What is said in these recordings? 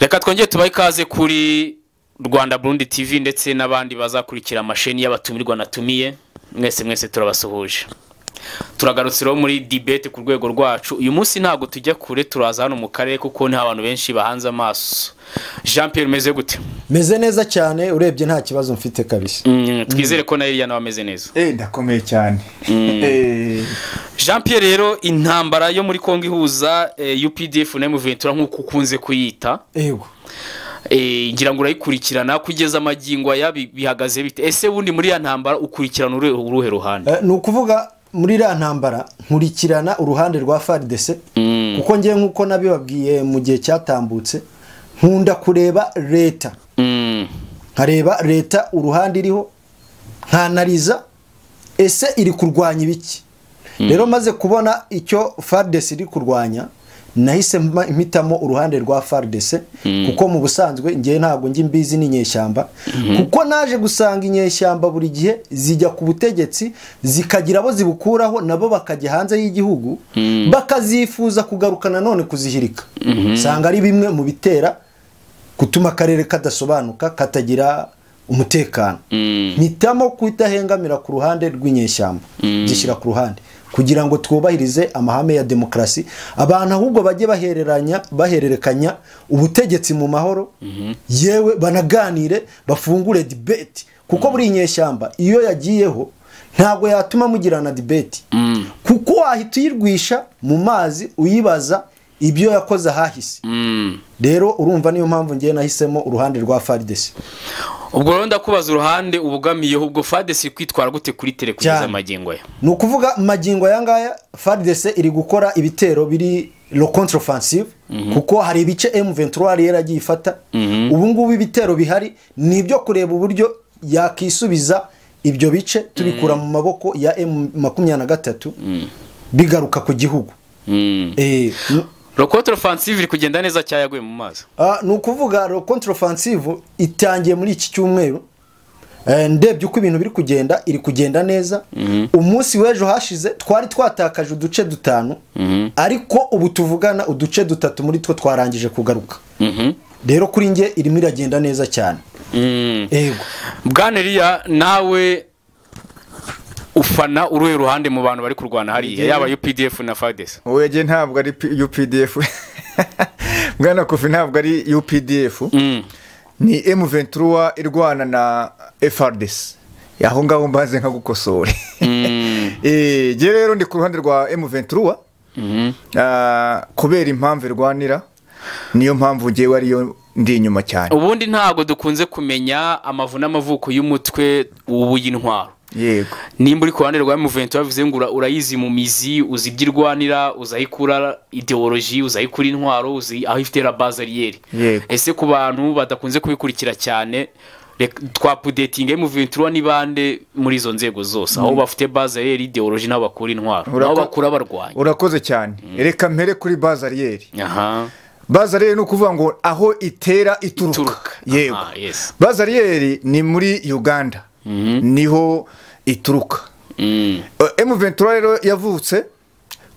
Reka twongere tubahe ikaze kuri Rwanda Burundi TV ndetse n'abandi bazakurikira amasheni y'abatumirwa natumiye. Mwese mwese turabasuhuje. Turagarutse rero muri debate ku rwego rwacu. Uyu munsi ntago tujya kure, turaza hano mu karere kuko ni abantu benshi bahanze amaso. Jean Pierre, meze gute? Meze neza cyane, urebye nta kibazo mfite kabisa. Twizere ko na Eliya nawe ameze neza. Ndakomeye cyane. Jean Pierre, rero intambara yo muri Kongo ihuza UPDF na M23 nkuko ukunze kuyita. Yego. Ngira ngo urayikurikirana kugeza amagingo aya bihagaze bite? Ese bundi muri ya ntambara ukurikirana uruhe ruhande? Ni ukuvuga muri ya ntambara nkurikirana uruhande rwa FARDC, kuko ngiye nkuko nabibabwiye mu gihe cyatambutse, nkunda kureba leta. Nkareba leta uruhande iriho, nkanariza ese iri kurwanya ibiki. Rero maze kubona icyo FARDC iri kurwanya, nahise mpitamo uruhande rwa FARDC, kuko mu busanzwe ngiye ntabwo ngi mbizi n'inyeshyamba, kuko naje gusanga inyeshyamba buri gihe zijya ku butegetsi zikagira abo zibukuraho nabo bakajya hanze y'igihugu, bakazifuza kugaruka nanone kuzihirika. Sanga ari bimwe mu bitera gutuma akarere kadasobanuka, katagira umutekano. Mpitamo kudahengamira ku ruhande rw'inyeshyamba, zishyira ku ruhande kugira ngo twubahirize amahame ya demokrasi, abantu ahubwo bajye bahererekanya ubutegetsi mu mahoro, yewe banaganire, bafungure debate, kuko buri inyeshyamba iyo yagiyeho ntabwo yatuma mugirana debate, kuko wahita uyirwisha mu mazi uyibaza ibyo yakoze ahahise. Rero urumva niyo mpamvu ngiye nahisemo uruhande rwa FARDC. Ubwo rero ndakubaza uruhande ubugamiyeho, ubwo FARDC kwitwara gute kuri tele kugeza magingo aya? Ni ukuvuga magingo aya ngaya FARDC iri gukora ibitero biri lo contre-offensive, kuko hari ibice M23 yaragiye ifata. Ubu ngubu ibitero bihari ni ibyo kureba uburyo yakisubiza ibyo bice tubikura mu maboko ya M23 bigaruka ku gihugu. Lo contre-offensive iri kugenda neza cyayaguye mu mazi. Ni ukuvuga lo contre-offensive itangiye muri iki cyumweru. Ndebye uko ibintu biri kugenda, iri kugenda neza. Umunsi w'ejo hashize twari twatakaje uduce 5, ariko ubu tuvugana uduce 3 muri two twarangije kugaruka. Rero kuri nge irimo iragenda neza cyane. Yego. Bwana Eliya, nawe ufana uruhe ruhande mu bantu bari kurwana hariya, yaba UPDF na FARDC? Oye, ntabwo ari UPDF. Bwana Kofi, ntabwo ari UPDF. Ni M23 irwana na FARDC. Aho ngaho mbaze nka gukosore. Je rero ndi ku ruhande rwa M23. Kubera impamvu irwanira, niyo mpamvu ngewe ariyo ndi inyuma cyane. Ubundi ntabwo dukunze kumenya amavu n'amavuko y'umutwe ubu y'intwaro. Yego. Nimba uri ku ruhande rwa M23 bivuze ngo urayizi mu mizi, uzi ibyirwanira, uzayikura ideology, uzayikura intwaro, uzi aho ifite la base arrière. Ese ku bantu badakunze kubikurikira cyane, twapudetinga M23 ni bande muri izo nzego zose, aho bafite base arrière, ideology n'aho bakura intwaro, aho bakura barwanya? Urakoze cyane. Reka mpere kuri base arrière. Base arrière ni ukuvuga ngo aho itera ituruka. Yego. Base arrière ni muri Uganda. Niho ituruka. M23 rero yavutse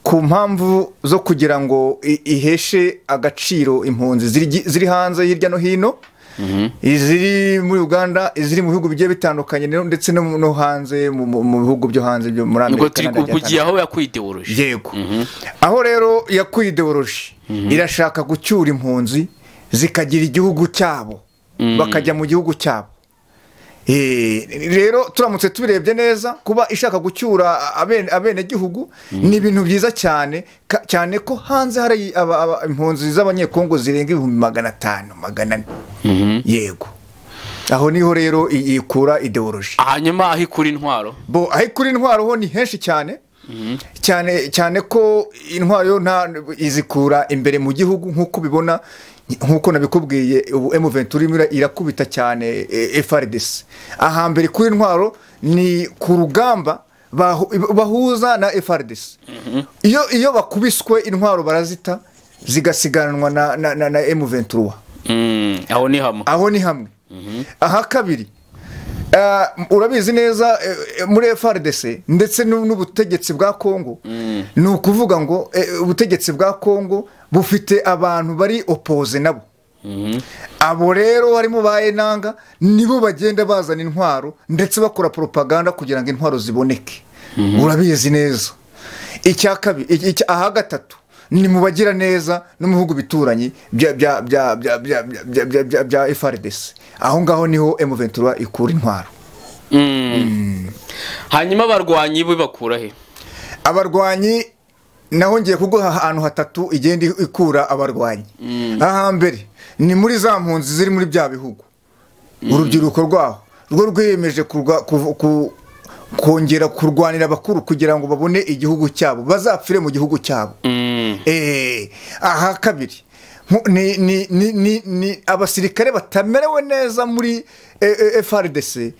ku mpamvu zo kugira ngo iheshe agaciro impunzi ziri hanze hirya no hino, iziri muri Uganda, iziri mu bihugu bigiye bitandukanye ndetse no hanze mu bihugu byo hanze byo muri Amerika. Ngo turi kugiye aho yakuye ideology. Yego. Aho rero yakuye ideology, irashaka gucyura impunzi zikagira igihugu cyabo, bakajya mu gihugu cyabo. Rero turamutse tubirebye neza, kuba ishaka gucyura abene gihugu ni ibintu byiza cyane cyane ko hanze hari impunzi z'abanyekongo zirenga 500,000 400. Yego. Aho niho rero ikura ideology. Hanyuma aho ikura intwaro? Bo aho ikura intwaro ho ni henshi cyane. Cyane cyane ko intwaro yo nta izikura imbere mu gihugu nkuko bibona, nkuko nabikubwiye ubu M23 irakubita cyane FARDC. Ahambere kuri intwaro ni ku rugamba bahuza na FARDC. Iyo bakubiswe intwaro barazita zigasiganwa na M23. Aho ni hamwe. Aho ni hamwe. Aha kabiri, urabizi neza muri FARDC ndetse n'ubutegetsi bwa Kongo, ni ukuvuga ngo ubutegetsi bwa Kongo bufite abantu bari opposé nabo. Abo rero harimo ba Enanga nibo bagenda bazana intwaro ndetse bakora propaganda kugira ngo intwaro ziboneke. Urabizi neza. Icya kabiri, aha gatatu ni mu bagira neza no mu bihugu bituranye bya bya bya bya bya bya bya bya FARDC. Aho ngaho niho M23 ikura intwaro. Hanyuma abarwanyi bo bakura he? Abarwanyi naho ngiye kuguha ahantu hatatu igenda ikura abarwanyi. Aha mbere ni muri za mpunzi ziri muri bya bihugu. Urubyiruko rwaho rwo rwiyemeje kongera kurwanira abakuru kugira ngo babone igihugu cyabo, bazapfire mu gihugu cyabo. Aha kabiri ni abasirikare batamerewe neza muri FARDC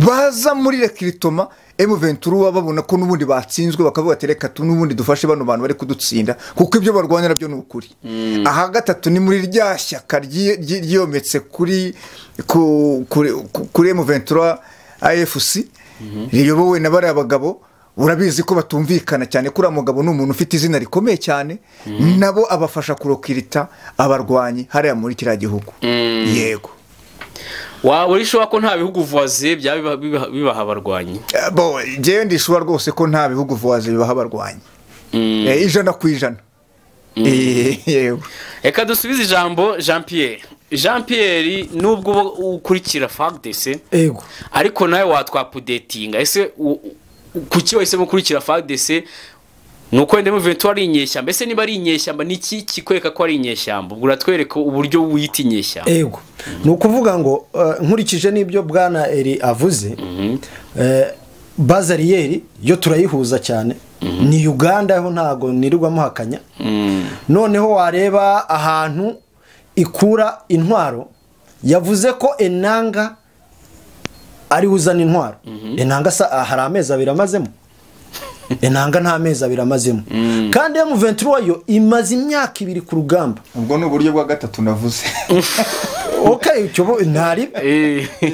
baza muri recruitment M23 babona ko nubundi batsinzwe bakavuga ati reka n'ubundi dufashe bano bantu bari kudutsinda kuko ibyo barwanira byo nukuri. Aha gatatu ni muri rya shyaka ryiyometse kuri M23 AFC riyobowe na bariya bagabo. Urabizi ko batumvikana cyane, kuri mugabo ni umuntu ufite izina rikomeye cyane, nabo abafasha kurokirita abarwanyi hariya muri kiriya gihugu. Yego. Wa urishoba ko nta bihugu voisin bya bibaha abarwanyi? Bo je ndishobora rwose ko nta bihugu voisin bibaha abarwanyi. 100%. Yego. Reka dusubize ijambo Jean Pierre. Jean Pierre nubwo ukurikira FARDC, yego, ariko nawe watwapudetinga. Ese kuki wese mukurikira FARDC nuko ende M23 ari inyeshyamba? Ese niba ari inyeshyamba niki kikwereka ko ari inyeshyamba? Ubwo uratwereka uburyo wita inyeshyamba. Yego. Ni ukuvuga ngo nkurikije n'ibyo bwana Eri avuze, bazariyeri yo turayihuza cyane ni Uganda, ho ntago nirirwa muhakanya. Noneho wareba ahantu ikura intwaro, yavuze ko Enanga ari uzana intwaro. Enanga hari amezi abiri amazemo. Enanga nta mezi abiri amazemo. Kandi M23 yo imaze imyaka ibiri ku rugamba. Ubwo ni uburyo bwa gatatu navuze. Okay, cyo ntari.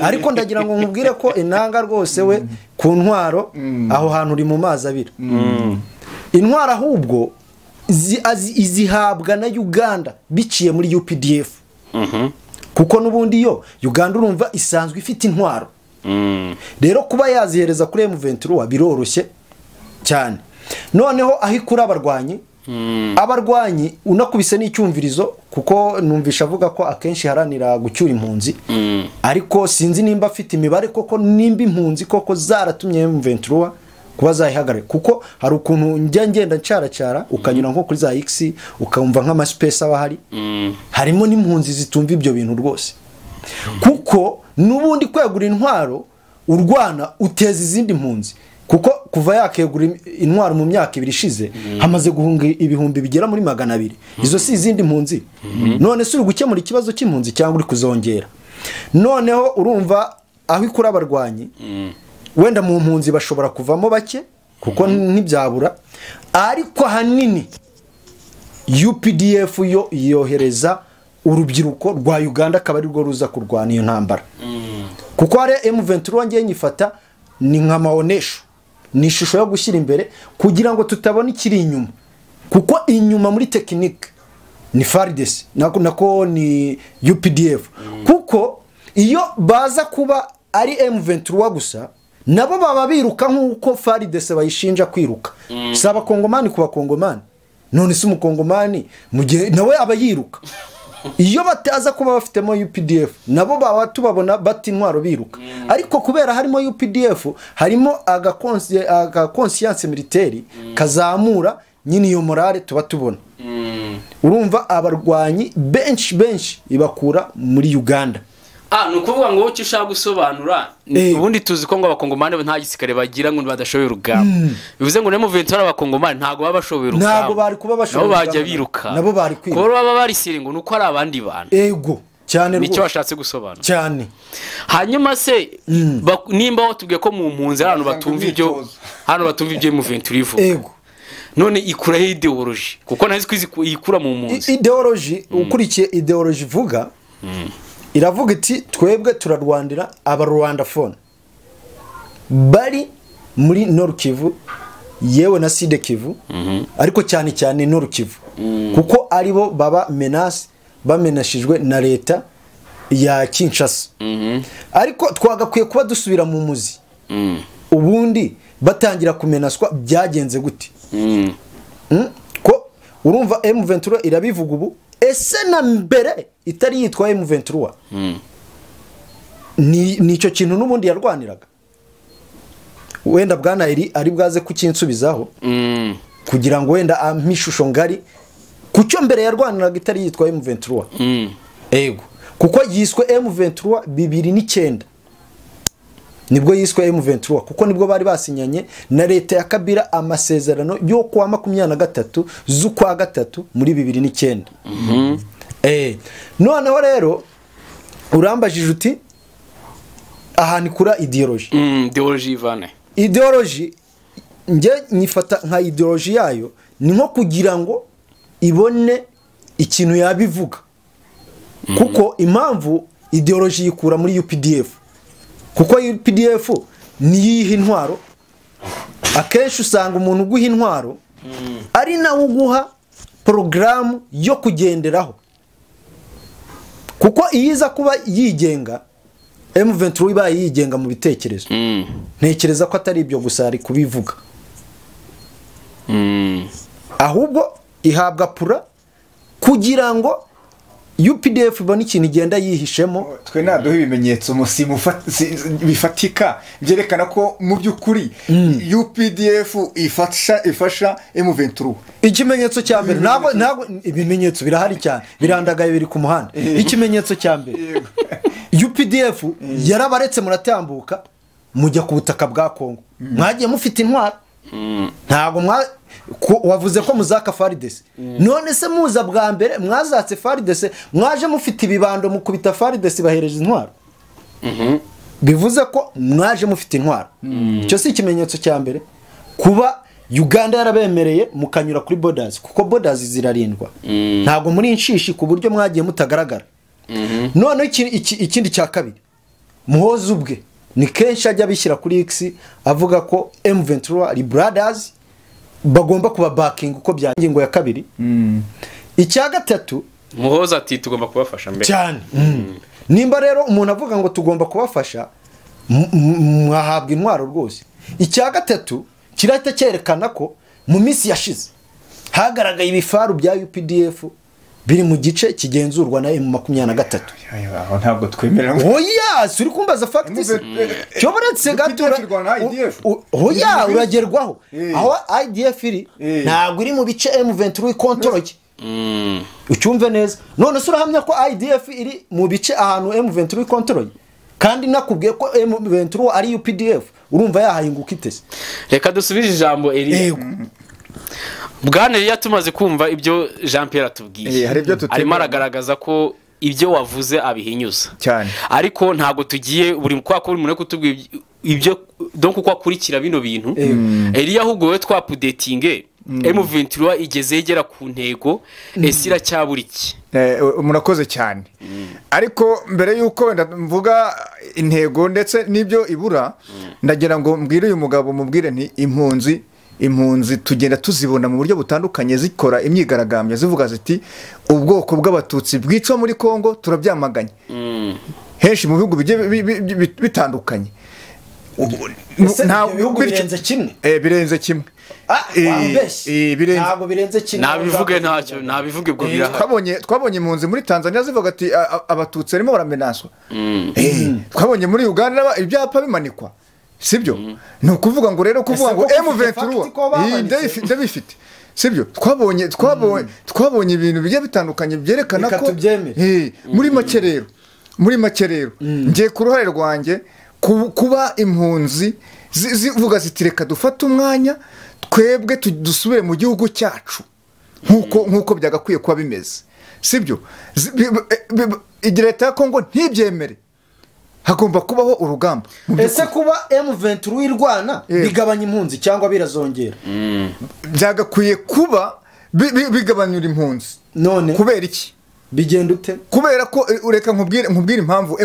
Ariko ndagira ngo nkubwire ko Enanga rwose we ku ntwaro aho hantu uri mu mazi abiri. Intwaro ahubwo izihabwa na Uganda biciye muri UPDF. Kuko nubundi yo Uganda urumva isanzwe ifite intwaro. Rero kuba yazihereza kuri M23 biroroshye cyane. Noneho aho ikura abarwanyi, abarwanyi unakubise n'icyumvirizo, kuko numvisha avuga ko akenshi haranira gucyura impunzi, ariko sinzi nimba afite imibare koko nimba impunzi koko zaratumye M23 kuba zayihagarara, kuko hari ukuntu njya ngenda ncaracara ukanyura nko kuri za X ukumva nk'ama space aba hari, harimo n'impunzi zitumva ibyo bintu rwose, kuko nubundi kwegura intwaro urwana uteza izindi mpunzi, kuko kuva yakegura intwaro mu myaka ibiri ishize hamaze guhunga ibihumbi bigera muri 200. Izo si izindi mpunzi. None se uri gukemura ikibazo cy'impunzi cyangwa uri kuzongera? Noneho urumva aho ikura abarwanyi, wenda mu mpunzi bashobora kuvamo bake kuko ntibyabura, ariko ahanini UPDF yo yohereza urubyiruko rwa Uganda akaba ari rwo ruza kurwana iyo ntambara. Kuko hari M23 ngiye nyifata ni nka maonesho, ni ishusho yo gushyira imbere kugira ngo tutabona ikiri inyuma, kuko inyuma muri technique ni FARDC nako ni UPDF. Kuko iyo baza kuba ari M23 gusa nabo baba biruka nkuko FARDC bayishinja kwiruka. Si abakongomani ku bakongomani, none si umukongomani mugihe nawe aba yiruka. Iyo bataza kuba bafitemo UPDF nabo baba tubabona bati intwaro biruka. Ariko kubera harimo UPDF harimo aga conscience militaire kazamura nyine iyo morale tuba tubona. Urumva abarwanyi benshi benshi ibakura muri Uganda. Ni ukuvuga ngo icyo ushaka gusobanura, ubundi tuzi ko ngo abakongomani nta gisirikare bagira ngo badashoboye urugamba. Bivuze ngo M23 abakongomani ntago baba bashoboye urugamba. Ntago bari kuba bashoboye. Nabo bajya biruka. Nabo bari kwiruka. Kuko baba barisire ngo nuko ari abandi bantu. Ego cyane rwose. Nicyo bashatse gusobanura. Cyane. Hanyuma se nimba watubwiye ko mu mpunzi abantu batumva ibyo, hano batumva ibyo M23 ivuga. Ego. None ikura ideology kuko nazi ko ikura mu mpunzi. Ideology ukurikiye ideology ivuga iravuga iti twebwe turarwandira abarwandafone bari muri Nord Kivu yewe na Sud Kivu, ariko cyane cyane Nord Kivu, kuko aribo baba menace bamenashijwe na leta ya Kinshasa. Ariko twagakwiye kuba dusubira mu muzi. Ubundi batangira kumenaswa byagenze gute? Ko urumva M23 irabivuga ubu, ese na mbere itari yitwa M23 ni icyo kintu n'ubundi yarwaniraga. Wenda bwana iri ari bwaze kukinsubizaho kugira ngo wenda ampe ishusho ngari kucyo mbere yarwaniraga itari yitwa M23. Ego, kuko yiswe M23 2009 nibwo yiswe M23, kuko nibwo bari basinyanye na leta ya Kabila amasezerano yo kuwa 23 z'ukwa gatatu muri 2009. Noneho rero urambajije uti ahantu ikura idéologie. Idéologie ivane. Idéologie nge nyifata nka idéologie yayo ni nko kugira ngo ibone ikintu yabivuga. Kuko impamvu idéologie yikura muri UPDF, kuko UPDF niyiha intwaro. Akenshi usanga umuntu uguha intwaro ari nawe uguha porogaramu yo kugenderaho, kuko iyo iza kuba yigenga M23 ibaye yigenga mu bitekerezo, ntekereza ko atari ibyo gusa ari kubivuga, ahubwo ihabwa pura kugira ngo UPDF ibone ikintu igenda yihishemo. Twe naduha ibimenyetso bifatika byerekana ko mu by'ukuri UPDF ifasha M23. Ikimenyetso cya mbere, ntabwo ibimenyetso birahari cyane, birandagaye, biri ku muhanda. Ikimenyetso cya mbere, UPDF yarabaretse muratambuka mujya ku butaka bwa Kongo, mwagiye mufite intwaro. Ntabwo wavuze ko muzaka FARDC, none se muza bwa mbere mwazatse FARDC, mwaje mufite ibibando mukubita FARDC bahereje intwaro, bivuze ko mwaje mufite intwaro. Icyo si ikimenyetso cya mbere? Kuba Uganda yarabemereye mukanyura kuri borders, kuko borders zirarindwa, ntabwo muri inshishi ku buryo mwagiye mutagaragara. Noneho ikindi cya kabiri, Muhozi ubwe ni kenshi ajya abishyira kuri X avuga ko M23 ari brothers, bagomba kuba backing uko bya ingingo ya kabiri. Icya gatatu, Muhoza ati tugomba kubafasha mbere. Cyane. Nimba rero umuntu avuga ngo tugomba kubafasha, mwahabwa intwaro rwose. Icya gatatu kirahita cyerekana ko mu minsi yashize hagaragaye ibifaru bya UPDF biri mu gice kigenzurwa na M23. Aho ntabwo twemera. Oya, uri kumbaza facts cyo buretse gato. UPDF irwana na IDF. Oya, uragerwaho. Aho IDF iri ntabwo iri mu bice M23 ikontoroye, ucyumve neza. None se urahamya ko IDF iri mu bice ahantu M23 ikontoroye, kandi nakubwiye ko M23 ari UPDF? Urumva yahahinguka itese? Reka dusubize ijambo Eliya. Yego. Bwana Eliya, tumaze kumva ibyo Jean Pierre atubwiye, Hari ibyo tutemera. arimo aragaragaza ko ibyo wavuze abihinyuza Cyane. Ariko ntabwo tugiye buri kwa ko buri muntu ari kutubwira ibyo, donc uko akurikira bino bintu. Eliya, ahubwo wowe twapudetinge, M23 igeze igera ku ntego, ese iracyabura iki? Murakoze cyane, ariko mbere y'uko wenda mvuga intego ndetse n'ibyo ibura, ndagira ngo mbwire uyu mugabo, mubwire nti impunzi tugenda tuzibona mu buryo butandukanye zikora imyigaragambyo, zivuga ziti ubwoko bw'Abatutsi bwicwa muri Kongo turabyamaganye, henshi mu bihugu bigiye bitandukanye. Ese ibyo bihugu birenze kimwe? Birenze kimwe. Ah, wambeshye. Birenze. Ntabwo birenze kimwe. Nabivuge ntacyo, nabivuge ubwo birahari. Twabonye impunzi muri Tanzania zivuga ati Abatutsi barimo baramenaswa." Twabonye muri Uganda ibyapa bimanikwa, sibyo? Ni ukuvuga ngo rero kuvuga Ese ngo koko ufite M23 fact ko bamanitse? Ndabifite, sibyo? Twabonye ibintu bigiye bitandukanye byerekana Reka ko tubyemere. Muri make rero ngiye ku ruhare rwanjye, kuba impunzi zivuga ziti reka dufate umwanya twebwe dusubire mu gihugu cyacu nk'uko byagakwiye kuba bimeze, sibyo? Igihe leta ya Kongo ntibyemere, hagomba kubaho urugamba mu Ese by'ukuri. kuba M23 irwana bigabanya impunzi cyangwa birazongera? Byagakwiye kuba bigabanyura impunzi. None Kubera iki? bigenda ute? Kubera ko reka nkubwire impamvu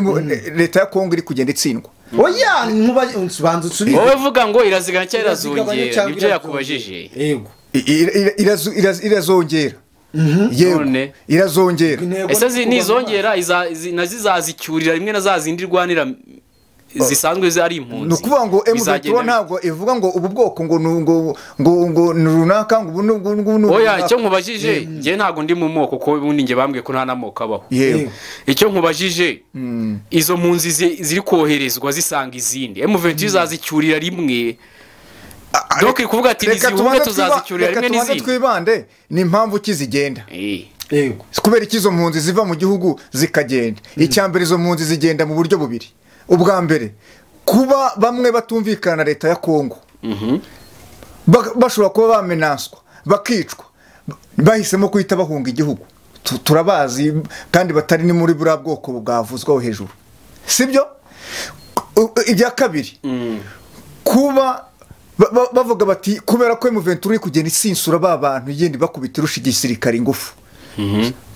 leta ya Kongo iri kugenda itsindwa. Oya, nkuba banza usubire. Wowe vuga ngo iraziganya cyangwa Irazigabanya irazongera cyangwa nibyo irazongera? yakubajije. Yego. Irazongera. Yego, irazongera. Ese nizongera nazizazicyurira rimwe na za zindi rwanira zisanzwe zari impunzi. Ni ukuvuga ngo M23 ntabwo ivuga ngo ubu bwoko ngo ngo ngo ngo runaka ngo ubu ngo. Oya, icyo nkubajije ngiye ntabwo ndi mu moko ko ubundi ngiye bambwiye ko nta namoko abaho. Icyo nkubajije izo mpunzi ziri koherezwa zisanga izindi M23 izazicyurira rimwe. Donc ikuvuga ati nizihunge tuzazicyurira rimwe n'izindi. Twibande ni impamvu kizigenda. Yego. Kubera ikizo mpunzi ziva mu gihugu zikagenda. Icyambere izo mpunzi zigenda mu buryo bubiri. Ubwa mbere kuba bamwe batumvikana na leta ya Kongo bashobora kuba bamenanswa bakicwa, bahisemo kuhita bahunga igihugu. Turabazi kandi batari ni muri buriya bwoko bwavuzwaho hejuru, sibyo? Ibya kabiri kuba bavuga bati kubera ko M23 iri kugenda isinsura ba bantu yindi bakubita irusha igisirikare ingufu,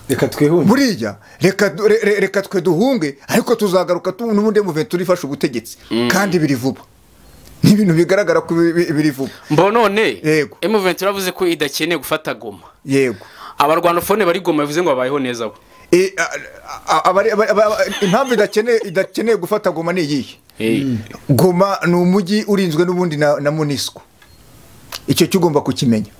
reka twihunge buriya, reka twe duhunge ariko tuzagaruka n'ubundi M23 ifashe ubutegetsi kandi biri vuba. Ni ibintu bigaragara ko biri vuba. Mbonone M23 avuze ko idakeneye gufata Goma. Yego, abarwanofone bari Goma bivuze ngo babayeho neza bo. Impamvu idakeneye gufata Goma ni iyihe? Goma ni umujyi urinzwe n'ubundi na MONUSCO, icyo cyugomba kukimenya,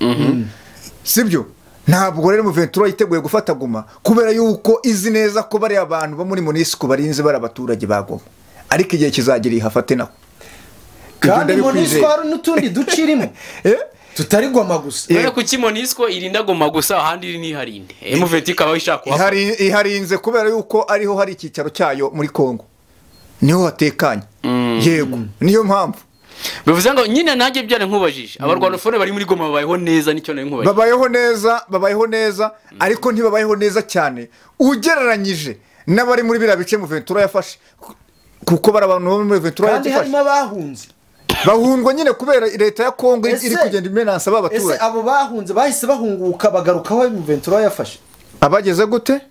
sibyo? Ntabwo rero M23 yiteguye gufata Goma kubera yuko izi neza ko bari abantu bo muri MONUSCO barinze bari abaturage ba Goma, ariko igihe kizagira ihafate naho. Kandi MONUSCO hari n'utundi ducirimo tutari Goma gusa. None kuki MONUSCO irinda Goma gusa ahandi iri niharinde? M23 ikaba ishaka iharinze kubera yuko ariho hari icyicaro cyayo muri Kongo, niho hatekanye. Yego, niyo mpamvu bivuze ngo nyine nanjye byane nkubajije abarwanofone bari muri Goma babayeho neza, nicyo nari nkubajije. Babayeho neza ariko ntibabayeho neza cyane ugereranyije n'abari muri biriya bice M23 yafashe, kuko bari abantu bo muri M23 yafashe kandi harimo abahunze bahungwa nyine kubera leta ya Kongo iri kugenda imenansa abaturage. Ese abo bahunze bahise bahunguka bagaruka aho M23 yafashe? Abageze gute?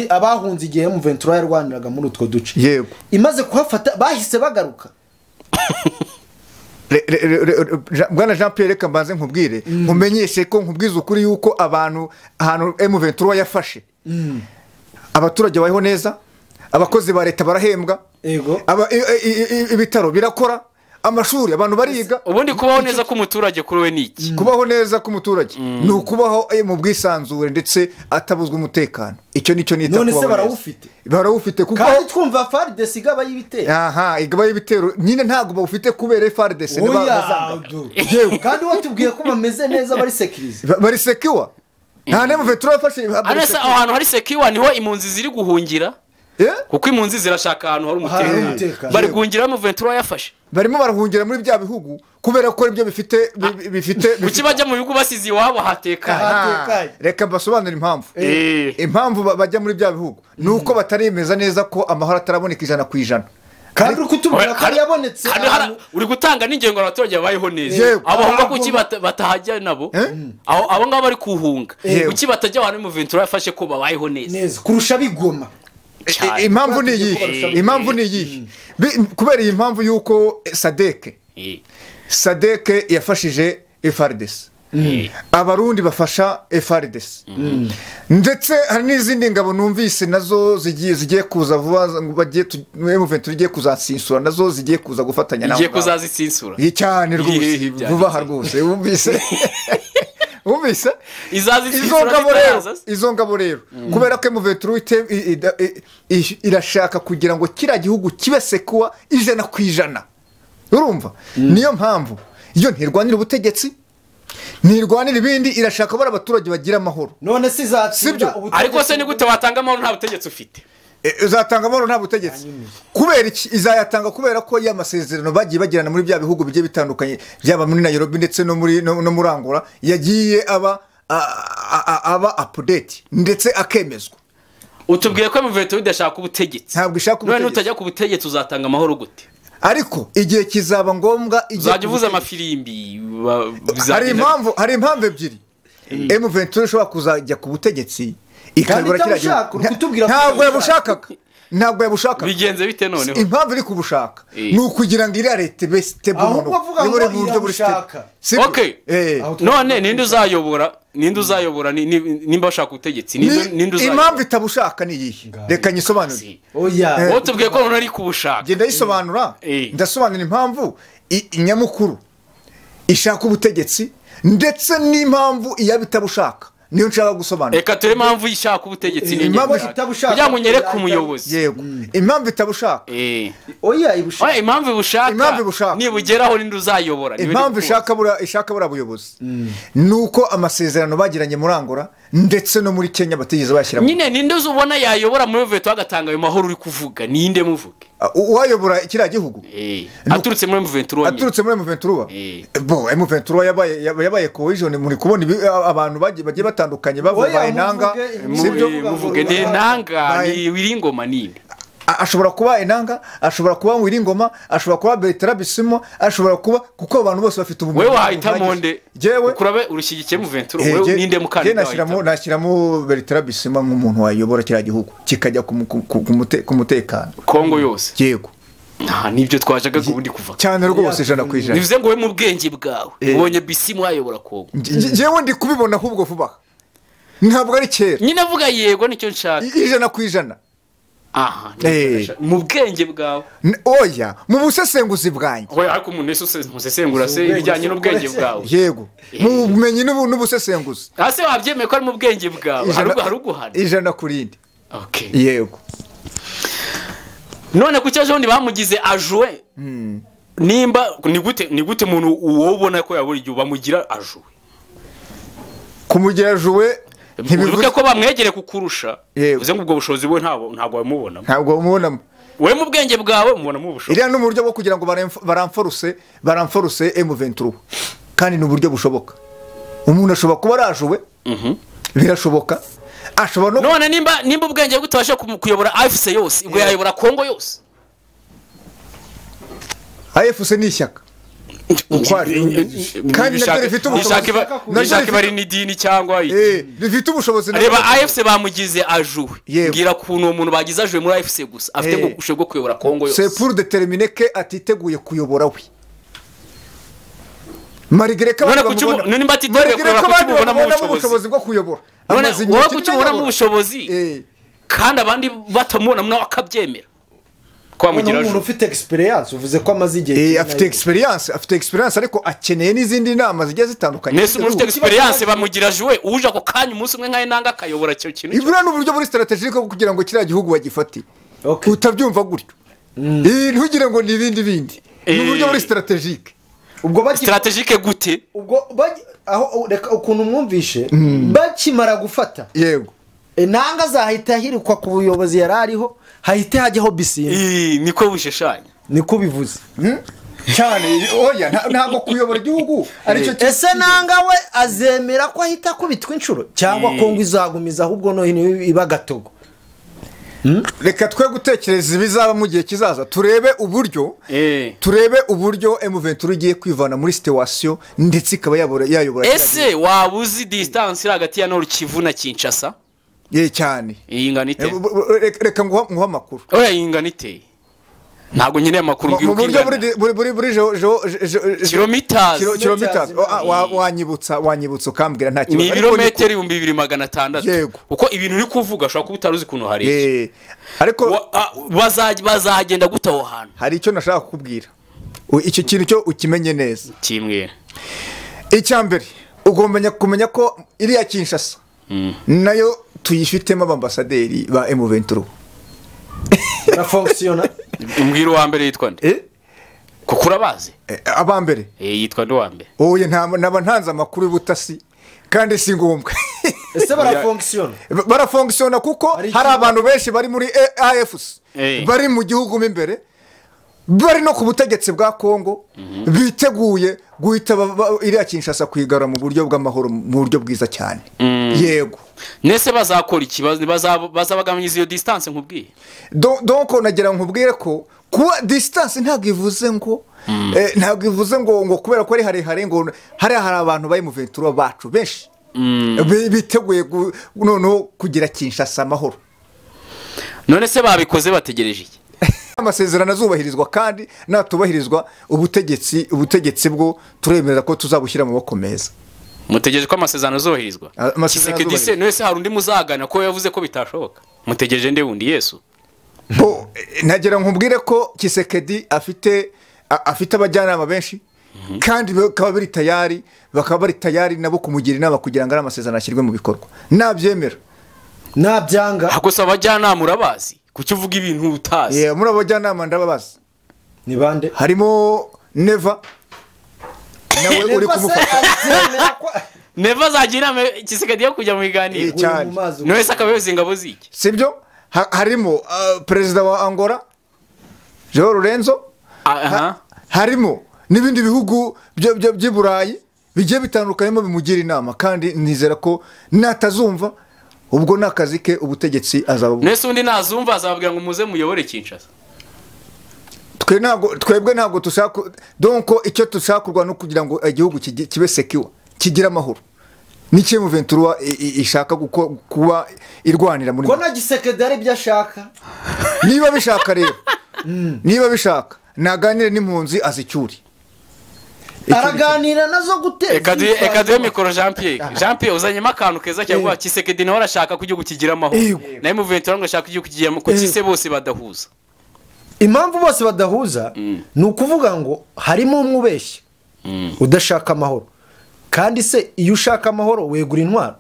Abahunze igihe M23 yarwaniraga muri utwo duce. Yego, imaze kuhafata bahise bagaruka. Bwana Jean Pierre, reka mbanze nkubwire nkumenyeshe ko nkubwiza ukuri yuko abantu ahantu M23 yafashe abaturage bayeho neza, abakozi ba leta barahembwa, ibitaro birakora, amashuri abantu bariga. Ubundi kubaho neza k'umuturage kuri we niki? Kubaho neza k'umuturage ni ukubaho mu bwisanzure ndetse atabuzwa umutekano. Icyo nicyo nita kubaho. None se barawufite? Barawufite kuko kandi twumva FARDC igaba y'ibitero. Aha, igaba y'ibitero nyine ntago bawufite kubera FARDC n'abazanga. Yewe kandi watubwiye ko bameze neza bari securize. Bari secure. Nta M23 yafashe. Arese aho hantu hari secure niho impunzi ziri guhungira. Kuko impunzi zirashaka ahantu hari umutekano. Bari guhungira M23 yafashe. Barimo barahungira muri bya bihugu kubera ko ibyo bifite kuki bajya mu bihugu basize iwabo hatekanye. Reka mbasobanure impamvu. Impamvu bajya muri bya bihugu nuko bataremeza neza ko amahoro ataraboneka 100%. Kandi uri kutubwira ko yabonetse, uri gutanga n'ingengo abaturage babayeho neza. Abahunga kuki batahajya nabo? Abo ngabo bari kuhunga kuki batajya ahantu M23 yafashe ko babayeho neza kurusha bigoma? Impamvu ni iyi, impamvu ni iyi, kubera iyi mpamvu yuko SADC yafashije FARDC, abarundi bafasha FARDC, ndetse hari n'izindi ngabo numvise nazo zigiye kuza vuba, bagiye M23 igiye kuzatsinsura, nazo zigiye kuza gufatanya nabo. Igiye kuzazitsinsura cyane rwose vuba aha rwose. Wumvise? Wumvise? Izo ngabo rero kubera ko M23 irashaka kugira ngo kira gihugu kibe sekuwa 100%. Urumva? Niyo mpamvu iyo ntirwanira ubutegetsi, ntirwanira ibindi, irashaka bara abaturage bagira amahoro. None se izatsinda ubutegetsi? Ariko se ni gute watanga amahoro nta butegetsi ufite? Izatanga amahoro nta butegetsi. Kubera iki izayatanga? Kubera ko ya masezerano bagiye bagirana muri bya bihugu bigiye bitandukanye, byaba muri Nairobi ndetse no muri no muri Angola, yagiye aba update ndetse akemezwa. Utubwiye ko M23 idashaka ubutegetsi. Ntabwo ishaka ubutegetsi. None utajya ku butegetsi uzatanga amahoro gute? Ariko igihe kizaba ngombwa, igihe uzajya uvuza amafirimbi. Hari impamvu ebyiri M23 ishobora kuzajya ku butegetsi ikabura kiragira. Ntabwo yabushakaga. Ntabwo yabushaka. Bigenze bite noneho? Impamvu iri kubushaka ni ukugira ngo iriya leta ibe stable noneho. Okay. None ninde uzayobora? Ninde uzayobora nimba bashaka ubutegetsi? Ninde uzayobora? Impamvu itabushaka ni iyihe? Reka nyisobanure. Oya. Wowe tubwiye ko none ari kubushaka. Genda yisobanura. Ndasobanura impamvu inyamukuru ishaka ubutegetsi ndetse n'impamvu iyabitabushaka. Niyo nshaka gusobanura. Reka ture impamvu ishaka ubutegetsi ni impamvu itabushaka. Kugira ngo nyereke umuyobozi. Yego. Impamvu itabushaka. Oya ibushaka. Oya impamvu ibushaka. Impamvu ibushaka. Nibugeraho ninde uzayobora. Impamvu ishaka bura buyobozi. Nuko amasezerano bagiranye muri Angola ndetse no muri Kenya batigeze bashyira. Nyine ninde uzubona yayobora muri veto agatanga ayo mahoro uri kuvuga? Ninde muvuge? Uwayobora kiriya gihugu. Aturutse muri M23. Aturutse muri M23. Bo M23 yabaye cohesion muri kubona abantu bagiye batandukanye bavuye Enanga. Sibyo muvuge ni Enanga ni Wiringoma ninde? Ashobora kuba Enanga, ashobora kuba Wiringoma, ashobora kuba Bertrand Bisimwa, ashobora kuba kuko abantu bose bafite ubumenyi. Wewe wahitamo nde? Ukurabe urushyigikiye M23 wewe ninde mukandida? Nashyiramo Bertrand Bisimwa nk'umuntu wayobora kiriya gihugu kikajya ku mutekano. Kongo yose. Yego. Nta nibyo twashakaga ubundi kuva. Cyane rwose 100%. Bivuze ngo we mu bwenge bwawe ubonye Bisimwa ayobora Kongo. Jewe ndi kubibona ahubwo vuba. Ntabwo ari kera. Nyine avuga yego nicyo nshaka. 100%. Aha, mu bwenge bwawe. Oya, mu busesenguzi bwanjye. Oya, ariko umuntu wese usesengura se ibijyanye n'ubwenge bwawe. Yego. Mu bumenyi n'ubusesenguzi. Ase wabyemeye ko ari mu bwenge bwawe. Hari uguhana. 100%. Okay. Yego. None kuki ejo bamugize ajoue? Nimba ni gute umuntu uwo ko yabura igihe bamugira ajoue? Kumugira ajoue ntibivuze ko bamwegere kukurusha. Bivuze ngo ubwo bushobozi bwe ntabwo bamubonamo. Ntabwo bamubonamo. We mu bwenge bwawe mubonamo ubushobozi. Iriya ni uburyo bwo kugira ngo baramforuse M23. Kandi ni uburyo bushoboka. Umuntu ashobora kuba arajuwe. Birashoboka. Ashobora no none nimba ubwenge bwe utabasha kuyobora AFC yose, ubwo yayobora Kongo yose. AFC ni ishyaka. Kandi naryo rifite ubushobozi. Nishaka bari n'idini cyangwa rifite ubushobozi. Reba AFC bamugize ajuwe. Ngira kuntu umuntu bagize ajuwe muri AFC gusa afite ubushobozi bwo kuyobora Kongo yose. C'est pour déterminer que atiteguye kuyobora we. Malgré ko abandi ubushobozi bwo kuyobora. None wowe kuki ubonamo ubushobozi kandi abandi batamubona nawe akabyemera. Kwamugira umuntu ufite experience uvuze ko amaze igihe afite experience ariko akeneye n'izindi nama zigiye zitandukanye. Nese umuntu ufite experience bamugira jouer uje ako kanya umunsi umwe nka Enanga akayobora cyo kintu. Ibura n'uburyo buri strategique bwo kugira ngo kiriya gihugu bagifate. Utabyumva gutyo. Ntugire ngo ni ibindi bindi. Ni uburyo buri strategique. Ubwo strategique gute? Ubwo aho reka ukuntu mwumvishe bakimara gufata. Yego. Enanga zahita hirikwa ku buyobozi yarariho hahite hajyaho Bisimwa. Niko busheshanya. Niko bivuze. Cyane oya ntabwo kuyobora igihugu aricyo. Ese Nanga we azemera ko ahita kubitwa inshuro cyangwa Kongo izagumiza ahubwo no hino iba gatogo? Reka twe gutekereza ibizaba mu gihe kizaza turebe uburyo turebe uburyo M23 igiye kwivana muri situation ndetse ikaba yayobora. Ese wabuzi distance iri hagati ya Nord Kivu na Kinshasa? Ye cyane. Ingana ite? Reka nguha amakuru. Oya ingana ite? Ntabwo nkeneye amakuru ngira uko ingana. Buri kilometers. Wanyibutsa ukambwira nta kibazo. Ni ibirometero 2600. Uko ibintu uri kuvuga ashobora kuba utaruzi kuntu hari. Ariko bazagenda gute aho hantu? Hari icyo nashaka kukubwira. Icyo kintu cyo ukimenye neza. Kimwe. Icya mbere ugomba kumenya ko iriya Kinshasa nayo tuyifitemo abambasaderi ba M23. Na fonctionna. Umbwira uwa mbere yitwa nde? Kuko urabazi? Aba mbere. Yitwa nde uwa mbere? Oye naba ntanze amakuru y'ubutasi kandi si ngombwa. Ese barafonctionna? Barafonctionna kuko hari abantu benshi bari muri AFC bari mu gihugu mo imbere bari no ku butegetsi bwa Kongo biteguye guhita iriya Kinshasa kwigara mu buryo bw'amahoro mu buryo bwiza cyane. Yego. Nese bazakora ikibazo bazabagabanyiriza iyo distance nkubwiye. Donc nagira nkubwire ko kuba distance ntabwo ivuze ngo ntabwo ivuze ngo kubera ko ari harehare ngo hari abantu bari mu 23 bacu benshi biteguye noneho kugira Kinshasa amahoro. None se babikoze bategereje iki? Amasezerano azubahirizwa kandi natubahirizwa ubutegetsi bwo turemera ko tuzabushyira mu maboko meza. Mutegereje ko amasezerano azubahirizwa? Tshisekedi se none se hari undi muzagana ko yavuze ko bitashoboka? Mutegereje nde wundi Yesu? Bo nagera nkubwire ko Tshisekedi afite abajyanama benshi kandi bakaba bari tayari, bakaba bari tayari nabo kumugira inama kugira ngo amasezerano ashyirwe mu bikorwa. Nabyemera nabyanga. Hakosa abajyanama urabazi? Kuki uvuga ibintu utazi? Yeah, muri abajyanama ndababaza. Ni bande? Harimo Neva nawe uri kumufata. Neva zagira Tshisekedi yo kujya mu biganiro. None se akabayoza ingabo ziki? Sibyo? Harimo perezida wa Angola João Lourenço. Harimo n'ibindi bihugu by'i Burayi bigiye bitandukanyemo bimugira inama kandi nizera ko natazumva ubwo nakazi ke ubutegetsi azaba. Nese undi nazumva azababwira ngo muze muyobore Kinshasa. Twebwe ntabwo tushaka donc icyo tushakurwa no kugira ngo igihugu kibe secure kigira amahoro. Ni cyo M23 ishaka kuba irwanira muri. Ko na Tshisekedi ari byo ashaka. Niba bishaka rero. Niba bishaka naganire n'impunzi azicyuri. Araganira nazo guteza. Eka duhe mikoro Jean Pierre. Jean Pierre uzanyemo akantu keza cyangwa Tshisekedi nawe arashaka ko igihugu kigira amahoro. Na M23 ngo ashaka igihugu kigira amahoro kuki se bose badahuza? Impamvu bose badahuza ni ukuvuga ngo harimo umwe ubeshya udashaka amahoro. Kandi se iyo ushaka amahoro wegura intwaro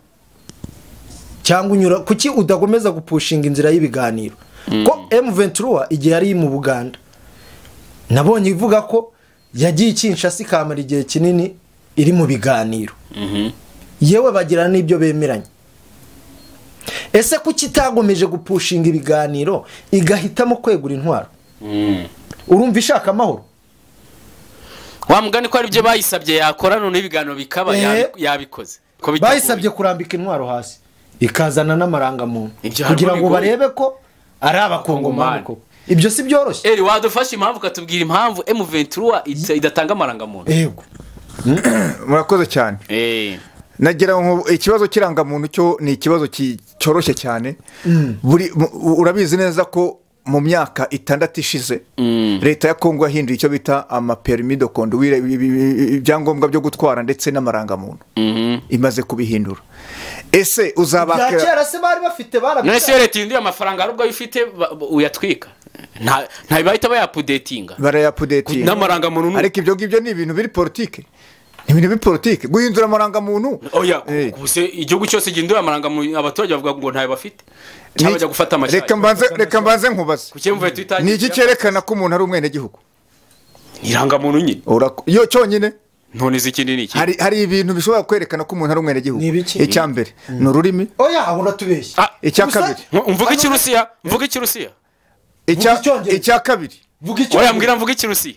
cyangwa unyura kuki udagomeza gupushinga inzira y'ibiganiro? Ko M23 igihe yari mu Buganda nabonye ivuga ko yagiye Kinshasa ikamara igihe kinini iri mu biganiro. Yewe bagira n'ibyo bemeranye. Ese kuki itagomeje gupushinga ibiganiro igahitamo kwegura intwaro? Urumva ishaka amahoro? Wa mugani ko ari byo bayisabye yakora none ibiganiro bikaba yabikoze. Bayisabye kurambika intwaro hasi ikazana n'amarangamuntu kugira ngo barebe ko ari abakongomani koko. Ibyo si byoroshye. Eri wadufasha impamvu katubwira impamvu M23 idatanga amarangamuntu. Yego. Murakoze cyane. Nagira ngo ikibazo kirangamuntu cyo ni ikibazo cyoroshye cyane. Buri urabizi neza ko mu myaka 6 ishize leta ya Kongo yahinduye icyo bita ama permis de conduire, ibyangombwa byo gutwara ndetse n'amarangamuntu. Imaze kubihindura. Ese uzabakera kera se bari bafite barabita. None se leta ihinduye amafaranga arubwo ifite uyatwika. Nta bahita bayapudetinga. Barayapudetinga. N'amarangamuntu. Ariko ibyo ngibyo ni ibintu biri politike. Ni ibintu biri politike guhindura amarangamuntu. Oya, kubuse igihugu cyose gihindura amarangamuntu abaturage bavuga ngo ntayo bafite. Cyabajya gufata amashyaka. Reka mbanze nkubaze. Ni iki cyerekana ko umuntu ari umwene gihugu? Irangamuntu nyine. Yo cyonyine. None izikindi ni iki? Hari ibintu bishobora kwerekana ko umuntu ari umwene gihugu. Icya mbere ni ururimi. Oya, aho uratubeshya. Icya kabiri. Mvuga ikirusiya, mvuga ikirusiya. Icya kabiri. Oya mbwira mvuga ikirusiya.